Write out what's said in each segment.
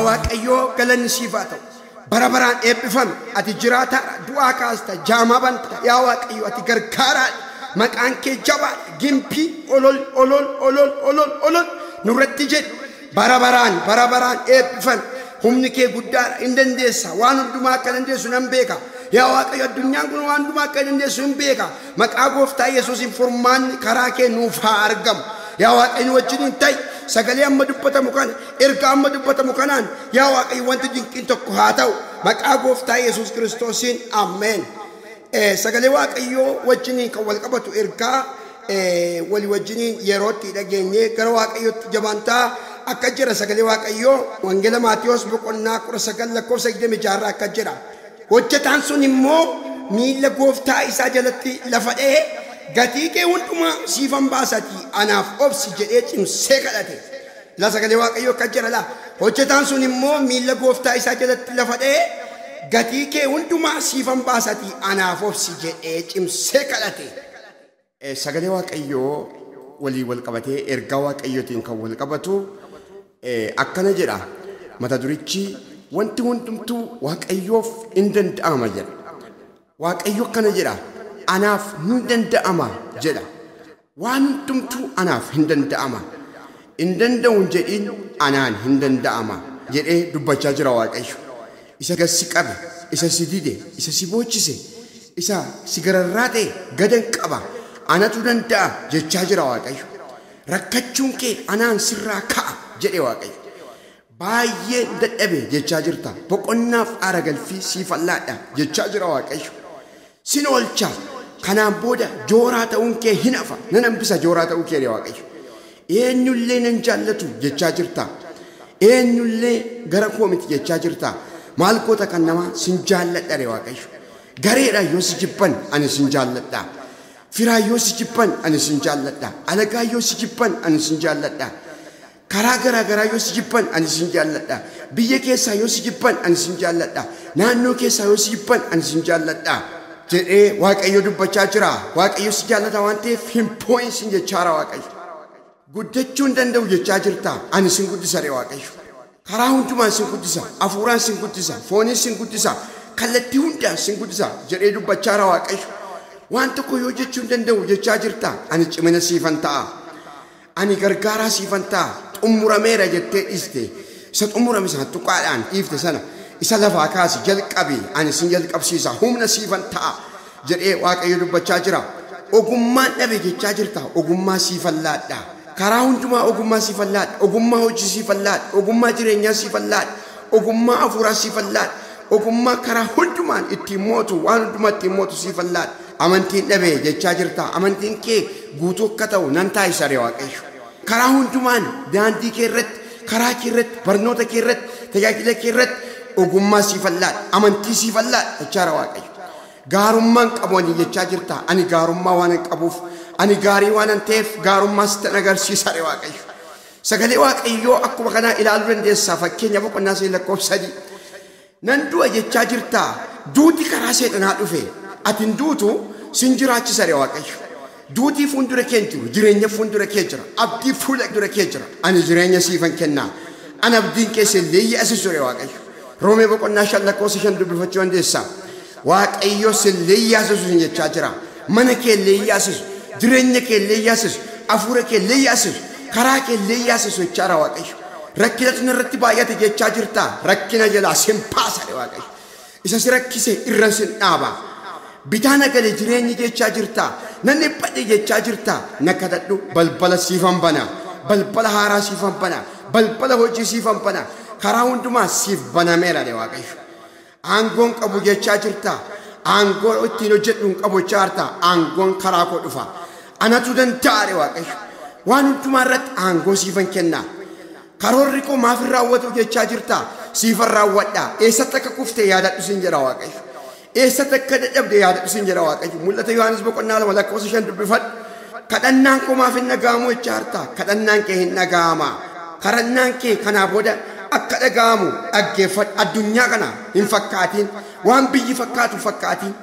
Yaa Waaqayyoo galanni siif haa ta'u. Bara baraan eebbifame ati jiraataadha, du'aa kaasta, jaamaa banta. Yaa Waaqayyo ati gargaaraadha. Maqaan kee jabaadha. Gimbii olol olol olol olol olol nurratti jedhi. Bara baraan bara baraan eebbifame. Humni kee guddaadha, hin dandeessa. Waan hundumaa akka dandeessu nan beeka. Yaa Waaqayyo addunyaan kun waan hundumaa akka dandeessu hin beeka. Maqaa gooftaa Yesuusiin furmaanni karaa kee nuuf haa argamu. Yaa Waaqayyo nu wajjiniin ta'i. Sagalee amma dubbatamu kana, erga amma dubbatamu kanaan yaa Waaqayyo wanti dinqiin tokko haa ta'u. Maqaa gooftaa Yesuus Kiristoosiin ameen. Sagalee Waaqayyoo wajjiniin kan wal qabatu ergaa walii wajjiniin yerootti dhageenyee gara Waaqayyootti jabaantaa akka jira sagalee Waaqayyoo Wangeela Maatiyos boqonnaa 19 lakkoofsa 26 akka jira. Hojjetaan sun immoo miilla gooftaa isaa jalatti lafa dha'ee gatii kee hundumaa siifan baasatii anaaf obsi jedhee cimsee kadhate. La sagalee Waaqayyoo akka jira la. Hojjetaan sun immoo miilla gooftaa isaa jalatti lafa dha'ee gatii kee hundumaa siifan baasatii anaaf obsi jedhee cimsee kadhate. Sagalee Waaqayyoo walii wal qabatee ergaa Waaqayyootiin kan wal qabatu akkana jedha. Mata durichi wanti hundumtuu Waaqayyoof hin danda'ama jedha. Waaqayyo akkana jedha. Anaaf hin danda'ama jedha. Waan hundumtuu anaaf hin danda'ama. Hin danda'u hin jedhin anaan hin danda'ama jedhee dubbachaa jira Waaqayyo. Isa gad si qabe, isa si dide, isa si boochise, isa si gararraa ta'e gadan qaba. Anatu danda'a jechaa jira Waaqayyo. Rakkachuun kee anaan sirraa ka'a jedhe Waaqayyo. Baay'ee dadhabe jechaa jirta. Boqonnaaf aara galfii siif allaadha jechaa jira Waaqayyo. Sin oolcha. Kanaan booda jooraa ta'uun kee hin hafa. Nan hambisa jooraa ta'uu kee Waaqayyo. Eenyullee nan jaallatu jechaa jirta. Eenyullee gara koo miti jechaa jirta. Maal goota kan namaa sin jaalladha Waaqayyo. Gareedha yoo si jibban ani sin jaalladha. Firaa yoo si jibban ani sin jaalladha. Alagaa yoo si jibban ani sin jaalladha. Karaa garaa garaa yoo si jibban ani sin jaalladha. Biyya keessaa yoo si jibban ani sin jaalladha. Naannoo keessaa yoo si jibban ani sin jaalladha. Jedhee Waaqayyo dubbachaa jira. Waaqayyo si jaallata waan ta'eef hin boo'in sin jechaara Waaqayyo. Guddachuu hin danda'u jechaa jirta. Ani sin guddisa Waaqayyo. Karaa hundumaan sin guddisa. Hafuuraan sin guddisa. Fooniin sin guddisa. Kallattii hundaan sin guddisa jedhee dubbachaara Waaqayyo. Waan tokko yoo jechuu hin danda'u jechaa jirta. Ani cimina siifan ta'a. Ani gargaaraa siifan ta'a. Xumurameera jettee dhiiste. Isa xumurame sana tuqaadhaan dhiifte sana isa lafaa kaasi jalqabi ani sin jalqabsiisa humna siifan ta'a jedhee Waaqayyo dubbachaa jira. Ogummaan dhabe jechaa jirta. Ogummaa siifan laadha. Karaa hundumaa ogummaa siifan laadha. Ogummaa hojii siifan laadha. Ogummaa jireenyaa siifan laadha. Ogummaa hafuuraa siifan laadha. Ogummaa karaa hundumaan ittiin mootu waan hundumaa ittiin mootu siifan laadha. Amantiin dhabe jechaa jirta. Amantiin kee guutuu akka ta'u nan taasisa Waaqayyo. Karaa hundumaan daandii kee irratti, karaa kee irratti, barnoota kee irratti, tajaajila kee irratti ogummaa siifan laadha. Amantii siifan laadha jechaara Waaqayyo. Gaarummaan qabu ani jechaa jirta. Ani gaarummaa waan hin qabuuf, ani gaarii waan hin ta'eef gaarummaa sitti agarsiisa Waaqayyo. Sagalee Waaqayyoo akkuma kanaa ilaaluu dandeessa. Fakkeenya boqonnaa 3 lakkoofsa 3. Nan du'a jechaa jirta. Duuti karaa seexanaa dhufe. Ati hin duutu sin jiraachisa Waaqayyo. Duutii fuuldura kee jiru, jireenya fuuldura kee jira, abdii fuuldura kee jira. Ani jireenya siifan kennaa. Ani abdiin keessa illee yaasisu Waaqayyo. Roomee boqonnaa 5 lakkoofsa 5 dubbifachuu dandeessa. Waaqayyo sillee yaasisu sin jechaa jira. Mana kee illee yaasisu, jireenya kee illee yaasisu, hafuura kee illee yaasisu, karaa kee illee yaasisu jechaara Waaqayyo. Rakkinatu irratti baay'ate jechaa jirta. Rakkina jalaa sin baasa Waaqayyo. Isa si rakkise irra sin dhaaba. Bitaa nagalee jireenyi jechaa jirta. Nan dhiphadhe jechaa jirta. Na kadhadhu balbala siifan bana. Balbala haaraa siifan bana. Balbala hojii siifan bana. Karaa hundumaa siif banameera Waaqayyo. Aangoon qabu jechaa jirta. Aangoo ittiin hojjedhu hin qabu jechaa jirta. Aangoon karaa koo dhufa. Anatu danda'a Waaqayyo. Waan hundumaa irratti aangoo siifan kenna. Karoorri koo maaf hin raawwatu jechaa jirta. Siifan raawwadha. Eessatti akka kufte yaadadhu sin jedha Waaqayyo. Eessatti akka dadhabde yaadadhu sin jedha Waaqayyo. Mul'ata Yohaannis boqonnaa 2 lakkoofsa 5 dubbifadhu. Kadhannaan koo maaf hin dhaga'amu jechaa jirta. Kadhannaan kee hin dhaga'ama. Kadhannaan kee kanaa booda akka dhaga'amu dhaggeeffadhu. Addunyaa kana hin fakkaatiin. Waan biyyi fakkaatu fakkaatiin.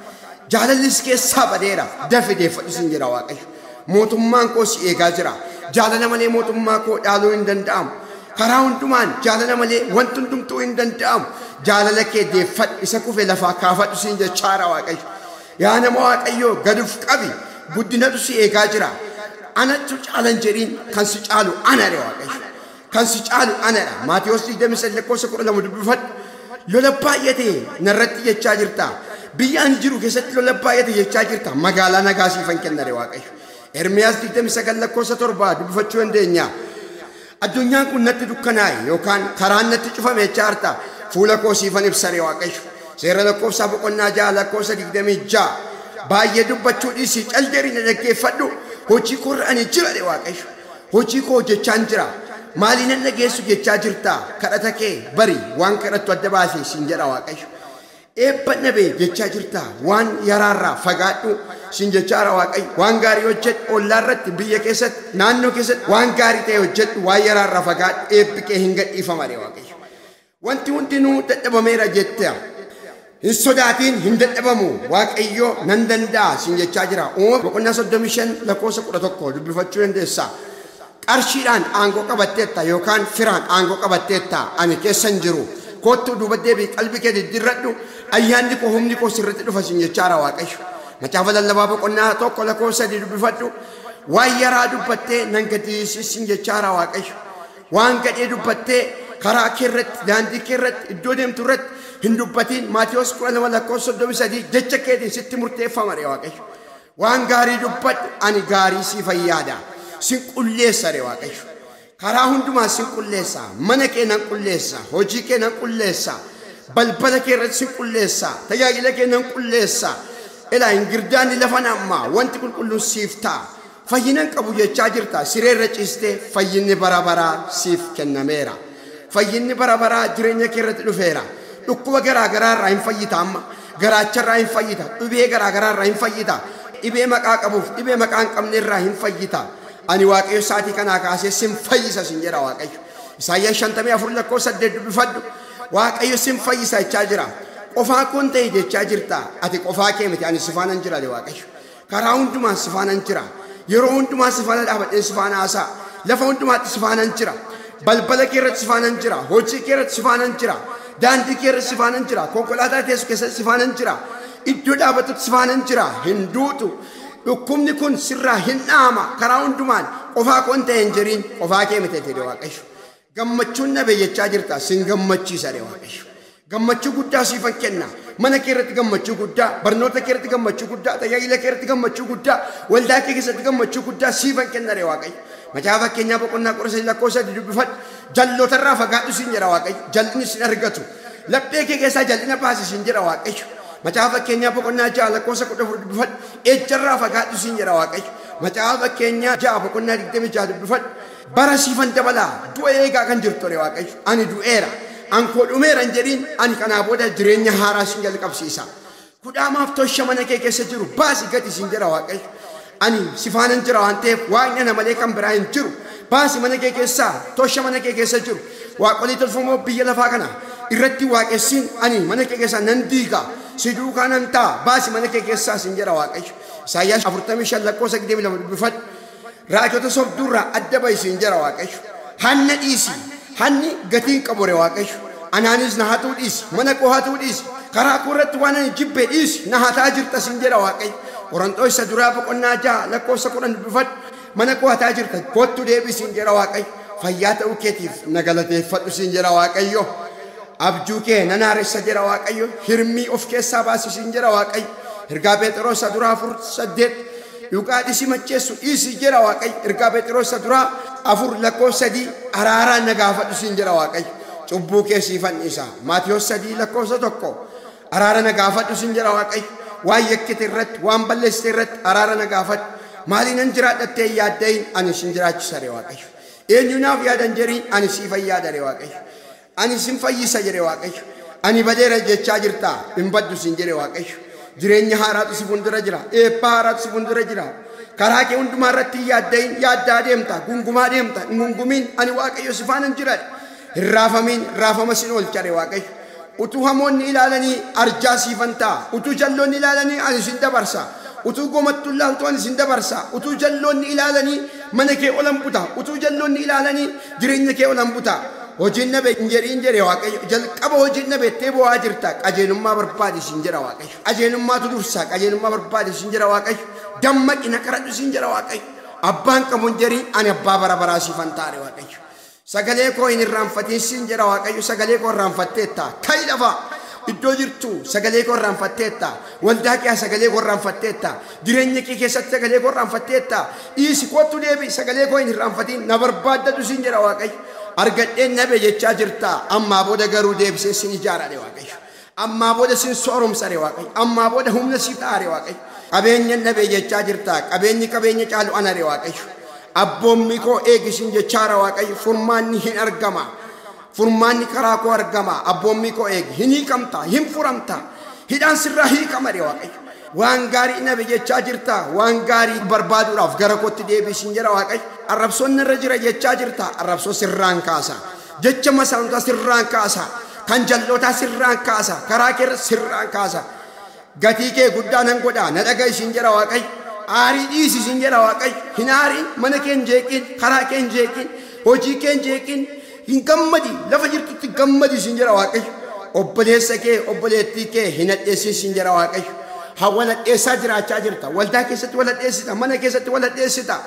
Jaalallis keessaa badeera. Dafi deeffadhu sin jedha Waaqayyo. Mootummaan koo si eegaa jira. Jaalala malee mootummaa koo dhaaluu hin danda'amu. Karaa hundumaan jaalala malee wanti hundumtuu hin danda'amu. Jaalala kee deeffadhu, isa kufe lafaa kaafadhu siin jechaara Waaqayyo. Yaa nama Waaqayyoo, gaduf qabi, guddinatu si eegaa jira. Anatu caalan jedhiin, kan si caalu anadha Waaqayyo. Kan si caalu anadha. Maatiyos 23 lakkoofsa 12 dubbifadhu. Lola baay'ate narratti jechaa jirta. Biyya ani jiru keessatti lola baay'ate jechaa jirta. Magaalaa nagaa siifan kennare Waaqayyo. Ermiyaas 29 lakkoofsa 7 dubbifachuu dandeenya. Addunyaan kun natti dukkanaa'e yookaan karaan natti cufame jechaa jirta. Fuula koo siifan ibsare Waaqayyo. Seera lakkoofsaa boqonnaa 6 lakkoofsa 26. Baay'ee dubbachuu dhiisii cal jedhii na dhaggeeffadhu. Hojii koorra ani jira Waaqayyo. Hojii koo hojjechaan jira. Maalii nan dhageessu jechaa jirta. Kadhata kee bari, waan kadhattu adda baasee siin jedha Waaqayyo. Eebba dhabe jechaa jirta. Waan yaraarraa fagaadhu siin jechaara Waaqayyo. Waan gaarii hojjedhu, ollaa irratti, biyya keessatti, naannoo keessatti waan gaarii ta'e hojjedhu, waan yaraarraa fagaadhu, eebbi kee hin gadhiifamare Waaqayyo. Wanti hundinuu dadhabameera jetta. Hin sodaatiin, hin dadhabamu. Waaqayyo nan danda'a siin jechaa jira. Uumama boqonnaa 35 lakkoofsa 11 dubbifachuu dandeessa. Qarshiidhaan aangoo qabatteetta yookaan firaan aangoo qabatteetta, ani keessa hin jiru. Kottu, duuba deebii, qalbii kee diddiirradhu, ayyaanni koo, humni koo sirriitti dhufa siin jechaara Waaqayyo. Macaafa Lallabaa boqonnaa 1 lakkoofsa 3 dubbifadhu. Waan yaraa dubbattee nan gaddisiisin jechaara Waaqayyo. Waan gadhee dubbattee karaa kee irratti, daandii kee irratti, iddoo deemtu irratti hin dubbatiin. Maatiyos 12 lakkoofsa 33, jecha keetiin sitti murteeffama Waaqayyo. Waan gaarii dubbadhu, ani gaarii si fayyaada. Sin qulleessa Waaqayyo. Karaa hundumaa sin qulleessa. Mana kee nan qulleessa. Hojii kee nan qulleessa. Balbala kee irratti sin qulleessa. Tajaajila kee nan qulleessa. Ilaa, hin girdaanni lafa nammaa wanti qulqulluun siif ta'a. Fayyina hin qabu jechaa jirta. Siree irra ciistee, fayyinni bara baraa siif kennameera. Fayyinni bara baraa jireenya kee irratti dhufeera. Dhukkuba garaa garaa irraa hin fayyita amma. Garaacha irraa hin fayyita. Dhibee garaa garaa irraa hin fayyita. Dhibee maqaa qabuuf dhibee maqaa hin qabne irraa hin fayyita. Ani Waaqayyo sa'aatii kanaa kaasee sin fayyisa sin jedha Waaqayyo. Isaayyaas 54 lakkoofsa 8 dubbifadhu. Waaqayyo sin fayyisa jechaa jira. Qofaa koon ta'e jechaa jirta. Ati qofaa kee miti, ani si faanan jira Waaqayyo. Karaa hundumaan si faanan jira. Yeroo hundumaa si faana dhaabadheen si faana haasa'a. Lafa hundumaatti si faanan jira. Balbala kee irratti si faanan jira. Hojii kee irratti si faanan jira. Daandii kee irratti si faanan jira. Konkolaataa teessu keessatti si faanan jira. Iddoo dhaabbatutti si faanan jira. Hin duutu. Dhukkubni kun sirraa hin dhaama. Karaa hundumaan qofaa koon ta'e hin jiriin, qofaa kee miti jedhe Waaqayyo. Gammachuun dhabe jechaa jirta. Sin gammachiisa Waaqayyo. Gammachuu guddaa siifan kenna. Mana kee irratti gammachuu guddaa, barnoota kee irratti gammachuu guddaa, tajaajila kee irratti gammachuu guddaa, waldaa kee keessatti gammachuu guddaa siifan kenna Waaqayyo. Macaafa Fakkeenyaa boqonnaa 13 lakkoofsa 3 dubbifadhu. Jallootarraa fagaadhu siin jedha Waaqayyo. Jal'inni sin argatu. Laphee kee keessaa jal'ina baasi siin jedha Waaqayyo. Macaafa Fakkeenyaa boqonnaa 6 lakkoofsa 14 dubbifadhu. Ejjarraa fagaadhu siin jedha Waaqayyo. Macaafa Fakkeenyaa 6 boqonnaa 26 dubbifadhu. Bara siifan dabalaa, du'a eegaa kan jirtu Waaqayyo. Ani du'eera. An koo dhumeera hin jedhiin, ani kanaa booda jireenya haaraa sin jalqabsiisa. Kudhaamaaf tosha mana kee keessa jiru baasi gadi siin jedha Waaqayyo. Ani si faanan jira waan ta'eef, Waaqni ana malee kan biraa hin jiru. Baasi mana kee keessaa tosha mana kee keessa jiru. Waaqolii tolfamoo biyya lafaa kana irratti waaqessiin ani mana kee keessaa nan diiga. Si duukaa nan ta'a, baasi mana kee keessaa siin jedha Waaqayyo. Isaayyaas 45 lakkoofsa 22 dubbifadhu. Raajota sobduurraa adda bahi siin jedha Waaqayyo. Hanna dhiisi. Hanni gatiin qabu Waaqayyo. Anaanis na hatuu dhiisi. Mana koo hatuu dhiisi. Karaa koo irratti waan ani jibbe dhiisi. Na hataa jirta siin jedha Waaqayyo. Qoronxoo isa duraa boqonnaa 6 lakkoofsa 10 dubbifadhu. Mana koo hataa jirta. Kottu deebii siin jedha Waaqayyo. Fayyaa ta'uu keetiif na galateeffadhu siin jedha Waaqayyo. Abjuu kee nan haaressa jedha Waaqayyo. Hirmii of keessaa baasi siin jedha Waaqayyo. Ergaa Phexros isa duraa 4:8, dhugaatii si macheessu dhiisi jedha Waaqayyo. Ergaa Phexros isa duraa 4 lakkoofsa 3, araaraan na gaafadhu siin jedha Waaqayyo. Cubbuu kee siifan dhiisa. Maatiyos 3 lakkoofsa 1, araara na gaafadhu siin jedha Waaqayyo. Waan yakkite irratti, waan balleessite irratti araara na gaafadhu. Maaliin jiraadhattee yaaddayin, ani sin jiraachisa Waaqayyo. Eenyu naaf yaadan jedhiin, ani siifan yaada Waaqayyo. Ani sin fayyisa jedhe Waaqayyo. Ani badeera jechaa jirta, hin baddu siin jedhe Waaqayyo. Jireenya haaraatu si fuuldura jira. Eebba haaraatu si fuuldura jira. Karaa kee hundumaa irratti hin yaaddayin, yaaddaa deemta, gungumaa deemta, hin gungumiin, ani Waaqayyo si faanan jira. Hin raafamiin, raafama sin oolchare Waaqayyo. Utuu hamoonni ilaalanii arjaa siifan ta'a. Utuu jalloonni ilaalanii ani sin dabarsa. Utuu gomattu ilaaltu ani sin dabarsa. Utuu jalloonni ilaalanii mana kee olan buta. Utuu jalloonni ilaalanii jireenya kee olan buta. Hojiin nabe hin jedhiin jedhe Waaqayyo. Jalqaba hojiin nabe ettee bu'aa jirta. Qajeelummaa barbaadi sin jedha Waaqayyo. Qajeelummaatu dursa. Qajeelummaa barbaadi sin jedha Waaqayyo. Dammaqina kadhadhu sin jedha Waaqayyo. Abbaan qabu hin jedhiin ani abbaa bara baraa siifan taare Waaqayyo. Sagalee koo hin irraanfatiin sin jedha Waaqayyo. Sagalee koo irraanfatteetta. Ka'i lafaa. Iddoo jirtu sagalee koo irraanfatteetta. Waldaa kee sagalee koo irraanfatteetta. Jireenya kee keessatti sagalee koo irraanfatteetta. Dhiisi kottu deebi sagalee koo hin irraanfatiin na barbaaddatu sin jedha Waaqayyo. Argadheen nabe jechaa jirta. Ammaa booda garuu deebisee sin ijaarare Waaqayyo. Ammaa booda sin sooromsare Waaqayyo. Ammaa booda humna siif ta'are Waaqayyo. Qabeenya nabe jechaa jirta. Qabeenyi qabeenya caalu anare Waaqayyo. Abboommi koo eegisin jechaara Waaqayyo. Furmaanni hin argama. Furmaanni karaa koo argama. Abboommi koo eegi. Hin hiikamta. Hin furamta. Hidhaan sirraa hiikamare Waaqayyo. Waan gaarii nabe jechaa jirta. Waan gaarii barbaaduudhaaf gara kootti deebisin jedha Waaqayyo. Arrabsoon irra jira jechaa jirta. Arrabsoo sirraan kaasa. Jecha masaanota sirraan kaasa. Kan jallootaa sirraan kaasa. Karaa keerra sirraan kaasa. Gatii kee guddaa nan godha. Na dhaga'isin jedha Waaqayyo. Aarii dhiisisin jedha Waaqayyo. Hin aariin mana kee hin jeeqin. Karaa kee hin jeeqin. Hojii kee hin jeeqin. Hin gammadi. Lafa jirtutti gammadi sin jedha Waaqayyo. Obboleessa kee obboleettii kee hin hadheessin sin jedha Waaqayyo. Wal hadheessaa jiraachaa jirta. Waldaa keessatti wal hadheessita. Mana keessatti wal hadheessita.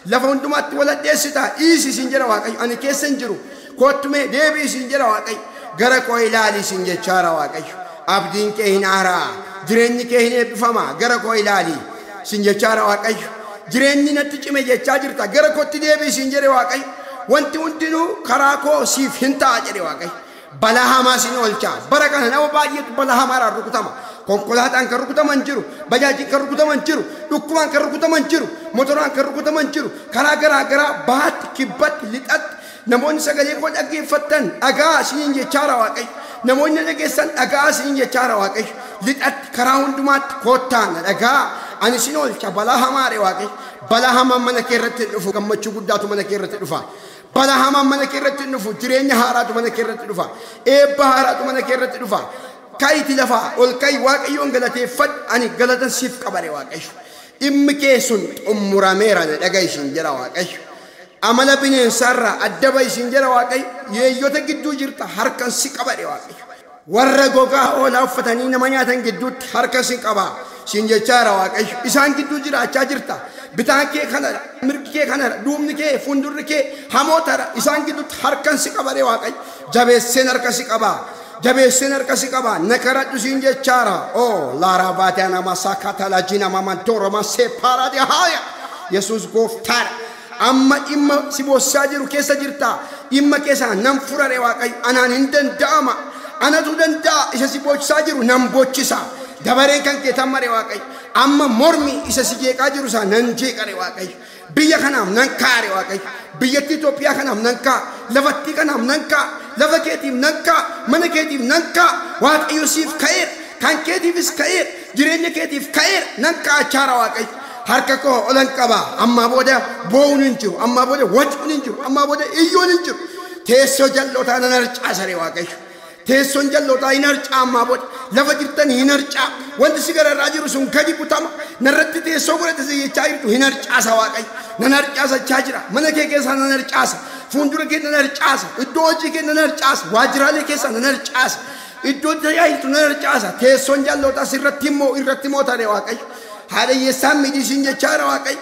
Lafa hundumaatti wal hadheessita. Dhiisi sin jedha Waaqayyo. Ani keessa hin jiru. Kottumee deebi'i sin jedha Waaqayyo. Gara koo ilaali sin jechaara Waaqayyo. Abdiin kee hin aaraa. Jireenyi kee hin eebbifama. Gara koo ilaali sin jechaara Waaqayyo. Jireenyi natti cime jechaa jirta. Gara kootti deebi'i sin jedhe Waaqayyo. Wanti hundinuu karaa koo siif hin ta'a jedhe Waaqayyo. Balaa hamaa sin oolcha. Bara kana nama baay'eetu balaa hamaadhaan rukutama. Konkolaataan kan rukutaman jiru, bajaajiin kan rukutaman jiru, dhukkubaan kan rukutaman jiru, motoraan kan rukutaman jiru, karaa garaa garaa bahaatti, kibbatti, lixatti namoonni sagalee koo dhaggeeffattan dhagaa isiniin jechaara Waaqayyo. Namoonni dhageessan dhagaa isiniin jechaara Waaqayyo. Lixatti karaa hundumaatti koottaa na dhagaa ani isin oolcha balaa hamaadha Waaqayyo. Balaa hamaan mana kee irratti hin dhufu, gammachuu guddaatu mana kee irratti dhufa. Balaa hamaan mana kee irratti hin dhufu, jireenya haaraatu mana kee irratti dhufa. Eebba haaraatu mana kee irratti dhufa. Kayti lafaa ol ka'i Waaqayyoon galateeffadhu ani galatan siif qabare Waaqayyo. Dhimmi kee sun xumurameera na dhaga'i sin jedha Waaqayyo. Amala bineensaarraa adda ba'i sin jedha Waaqayyo. Yeeyyota gidduu jirta harkan si qabare Waaqayyo. Warra gogaa hoolaa uffatanii nama nyaatan gidduutti harka si qaba sin jechaara Waaqayyo. Isaan gidduu jiraachaa jirta. Bitaan kee kanadha, mirgi kee kanadha, duubni kee, fuuldurri kee hamootadha. Isaan gidduutti harkan si qabare Waaqayyo. Jabeesseen harka si qaba. Jabeesseen harka si qaba. Na kadhadhu siin jechaara. Oo laaraa baatee nama saakatala jina mamantooroma seepaaraa haaya. Yesuus gooftaadha. Amma dhimma si boossaa jiru keessa jirta. Dhimma keessaa nan furare Waaqayyo. Anaan hin danda'ama. Anatu danda'a. Isa si boosisaa jiru nan boochisa. Dabareen kan kee tammare Waaqayyo. Amma mormi isa si jeeqaa jiru isaa nan jeeqare Waaqayyo. Biyya kanaaf nan kaare Waaqayyo. Biyyattii Itoophiyaa kanaaf nan kaa. Lafattii kanaaf nan kaa. Lafa keetiif nan kaa. Mana keetiif nan kaa. Waaqayyo siif ka'eera. Kan keetiifis ka'eera. Jireenya keetiif ka'eera. Nan kaachaara Waaqayyo. Harka koo olan qaba. Ammaa booda boo'uun hin jiru. Ammaa booda wacuun hin jiru. Ammaa booda iyyuun hin jiru. Teessoo jallootaa nan harcaasare Waaqayyo. Teessoon jallootaa hin harcaa ammaa booda. Lafa jirtan hin harcaa. Wanti si gararraa jiru sun gadi butama. Narratti teessoo godhate si jechaa jirtu hin harcaasa Waaqayyo. Nan harcaasachaa jira. Mana kee keessaa nan harcaasa. Fuuldura kee nan harcaasa. Iddoo hojii kee nan harcaasa. Waajjiraalee keessaa nan harcaasa. Iddoo tajaajiltu nan harcaasa. Teessoon jallootaa sirratti immoo irratti immoo taane Waaqayyo. Haadha hiyyeessaan miidhiin siin jechaara Waaqayyo.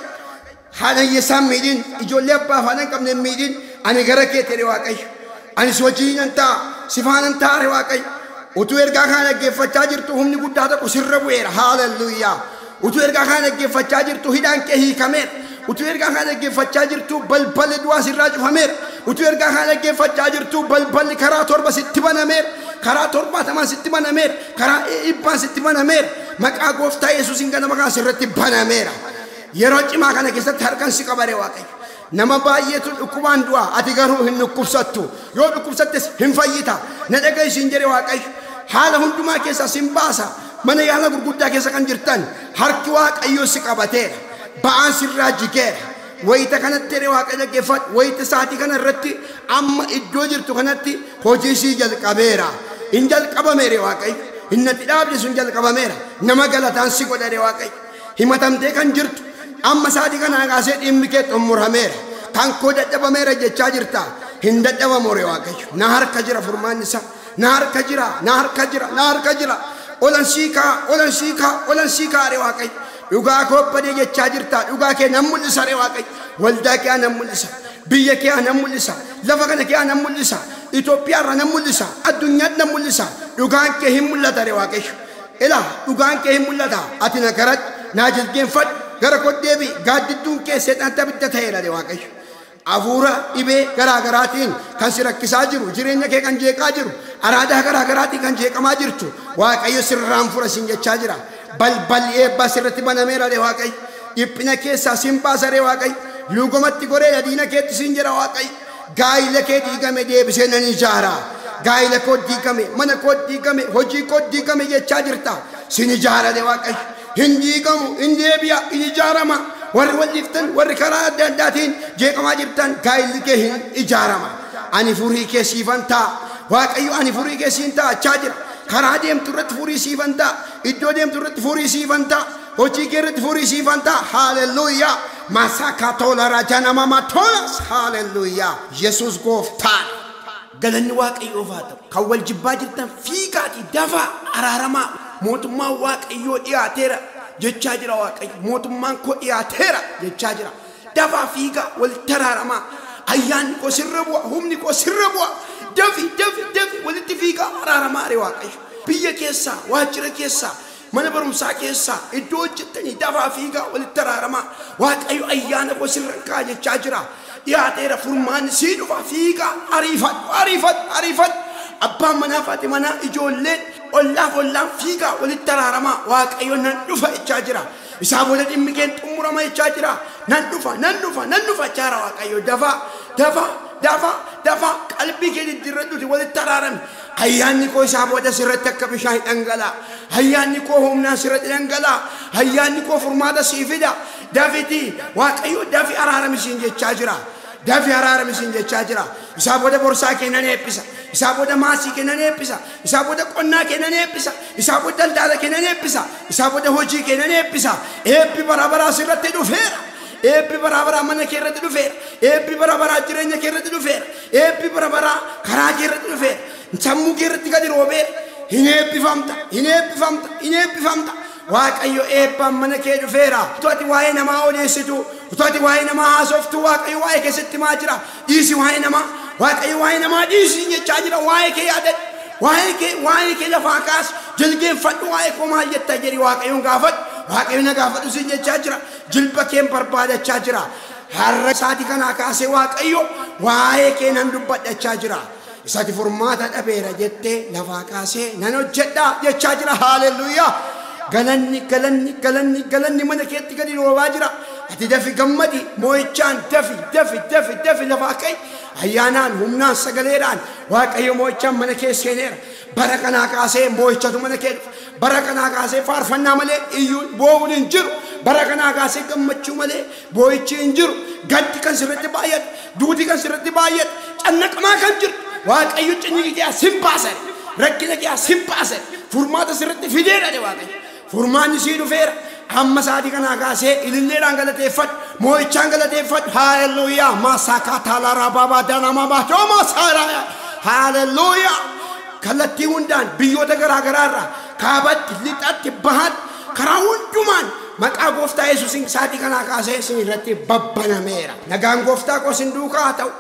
Haadha hiyyeessaan miidhiin ijoollee abbaa afaan hin qabne miidhiin ani gara kee ta'e Waaqayyo. Ani si wajjin nan ta'a. Si faanan ta'a Waaqayyo. Utuu ergaa kana dhaggeeffachaa jirtu humni guddaa tokko sirra bu'eera. Haaleluyyaa. Utuu ergaa kana dhaggeeffachaa jirtu hidhaan kee hiikameera. Utuu ergaa kana dhaggeeffachaa jirtu balballi du'aa sirraa cufameera. Utuu ergaa kana dhaggeeffachaa jirtu balballi karaa torba sitti banameera. Karaa torbaatamaan sitti banameera. Karaa dhibbaan sitti banameera. Maqaa gooftaa Yesuusiin ganama kana sirratti banameera. Yeroo cimaa kana keessatti harkaan si qabare Waaqayyo. Nama baay'eetu dhukkubaan du'a. Ati garuu hin dhukkubsattu. Yoo dhukkubsattes hin fayyita. Na dhaga'i siin jedhe Waaqayyo. Haala hundumaa keessaa sin baasa. Mana yaala gurguddaa keessa kan jirtan harki Waaqayyoo si qabateera. Ba'aan sirraa jigeera. Wayita kanatti jedhe Waaqayyo dhaggeeffadhu. Wayita sa'aatii kana irratti amma iddoo jirtu kanatti hojii sii jalqabeera. Hin jalqabameere Waaqayyo. Hin natti dhaabde sun jalqabameera. Nama galataan si godhare Waaqayyo. Himatamtee kan jirtu amma sa'aatii kanaa kaasee dhimmi kee xumurameera. Kan koo dadhabameera jechaa jirta. Hin dadhabamu ree Waaqayyo. Na harka jira furmaanni isaa. Na harka jira, na harka jira, na harka jira. Olan siikaa, olan siikaa, olan siikaa ree Waaqayyo. Dhugaa koo badee jechaa jirta. Dhugaa kee nan mul'isa ree Waaqayyo. Waldaa kee nan mul'isa. Biyya kee nan mul'isa. Lafa kana kee nan mul'isa. Itoophiyaarra nan mul'isa. Addunyaatti nan mul'isa. Dhugaan kee hin mul'ata ree Waaqayyo. Ilaa dhugaan kee hin mul'ata. Ati na garatti naa jilgeenfadhu. Gara koo deebi'i. Gaaddidduun kee seexanatti abidda ta'eera ree Waaqayyo. Hafuura dhibee garaa garaatiin kan si rakkisaa jiru, jireenya kee kan jeeqaa jiru, araadaa garaa garaatiin kan jeeqamaa jirtu, Waaqayyo sirraan fura siin jechaa jira. Balballi eebbaa sirratti banameera ree Waaqayyo. Dhiphina keessaa siin baasa ree Waaqayyo. Luugomatti goreera diina keetti siin jira Waaqayyo. Gaayila kee diigame deebisee nan ijaara. Gaayila koo diigame, mana koo diigame, hojii koo diigame jechaa jirta. Siin ijaara ree Waaqayyo. Hin diigamu, hin deebi'a, hin ijaarama. Warri wal dhiiftan, warri karaa adda addaatiin jeeqamaa jirtan, gaayilli kee hin ijaarama. Ani furii kee siifan ta'a. Waaqayyo ani furii kee siin ta'a jechaa jira. Karaa deemtu irratti furii siifan ta'a. Iddoo deemtu irratti furii siifan ta'a. Hojii kee irratti furii siifan ta'a. Haaleluyyaa. Masaka tola rajana mama tolas. Haaleluyyaa. Yesuus gooftaan. Galanni Waaqayyoof haa ta'u. Kan wal jibbaa jirtan fiigaatii dafaa araaramaa. Mootummaan Waaqayyoo dhiyaateera jechaa jira Waaqayyo. Mootummaan koo dhiyaateera jechaa jira. Dafaa fiigaa walitti araaramaa. Ayyaanni koo sirra bu'a, humni koo sirra bu'a. Dafi dafi dafi walitti fiigaa araaramaa ree Waaqayyo. Biyya keessaa, waajjira keessaa, mana barumsaa keessaa, iddoo hojjettanii dafaa fiigaa walitti araaramaa. Waaqayyo ayyaana koo sirra kaa'a jechaa jira. Dhiyaateera furmaanni sii dhufa fiigaa ariifadhu ariifadhu ariifadhu. Abbaan manaa fi haati manaa ijoolleen ollaaf ollaan fiigaa walitti araaramaa. Waaqayyo nan dhufa jechaa jira. Isaa booda dhimmi keen xumurama jechaa jira. Nan dhufa nan dhufa nan dhufa jechaa jira Waaqayyo. Dafaa dafaa dafaa dafaa qalbii kee diddiirradhuuti walitti araarami. Ayyaanni koo isaa booda sirratti akka bishaan dhangala'a. Ayyaanni koo humnaan sirratti dhangala'a. Ayyaanni koo furmaata sii fida. Dafitii Waaqayyo dafi araarami siin jechaa jira. Dafi araarami siin jechaa jira. Isaa booda borsaa kee nan eebbisa. Isaa booda maasii kee nan eebbisa. Isaa booda qonnaa kee nan eebbisa. Isaa booda daldala kee nan eebbisa. Isaa booda hojii kee nan eebbisa. Eebbi bara baraa sirratti dhufeera. Eebbi bara baraa mana kee irratti dhufeera. Eebbi bara baraa jireenya kee irratti dhufeera. Eebbi bara baraa karaa kee irratti dhufeera. Sammuu kee irratti gadi roobeera. Hin eebbifamta, hin eebbifamta, hin eebbifamta. Waaqayyo eebbaan mana kee dhufeera. Utuu ati waa'ee namaa odeessitu, utuu ati waa'ee namaa haasoftu, Waaqayyo waa'ee keessatti himaa jira. Dhiisi waa'ee namaa. Waaqayyo waa'ee namaa dhiisi jechaa jira. Waa'ee kee yaadadhu. Waa'ee kee lafaa kaasi. Jilgeenfadhu waa'ee koo maal jetta jedhi Waaqayyoon gaafadhu. Waaqayyo na gaafadhu siin jechaa jira. Jilba keen barbaadachaa jira. Har'a sa'aatii kanaa kaasee Waaqayyo waa'ee kee nan dubbadhachaa jira. Isati furmaata dhabeera jettee lafaa kaasee nan hojjedha jechaa jira. Haaleluyyaa. Galanni galanni galanni galanni mana keetti gadi roobaa jira. Ati dafi gammadi moo'ichaan dafi dafi dafi dafi lafaa ka'i. Ayyaanaan humnaan sagaleedhaan Waaqayyo moo'ichaan mana kee seeneera. Bara kanaa kaasee moo'ichatu mana kee dhufa. Bara kanaa kaasee faarfannaa malee iyyuu boo'uun hin jiru. Bara kanaa kaasee gammachuu malee boo'ichi hin jiru. Gaddi kan sirratti baay'atu, duuti kan sirratti baay'atu, cannaqamaa kan jiru. Waaqayyo cinni kee sin baasa. Rakkina kee sin baasa. Furmaata sirratti fideera Waaqayyo. Furmaanni sii dhufeera. Amma sa'aatii kanaa kaasee ililleedhaan galateeffadhu, moo'ichaan galateeffadhu. Haaleluyyaa. Maasakaa taalaaraa baabaa danamaa baatoo maasaraa. Haaleluyyaa. Kallattii hundaan biyyoota garaa garaarraa kaabatti, lixatti, bahatti karaa hundumaan maqaa gooftaa Yesuusiin sa'aatii kanaa kaasee isin irratti babbanameera. Nagaan gooftaa koo isin duukaa haa ta'u.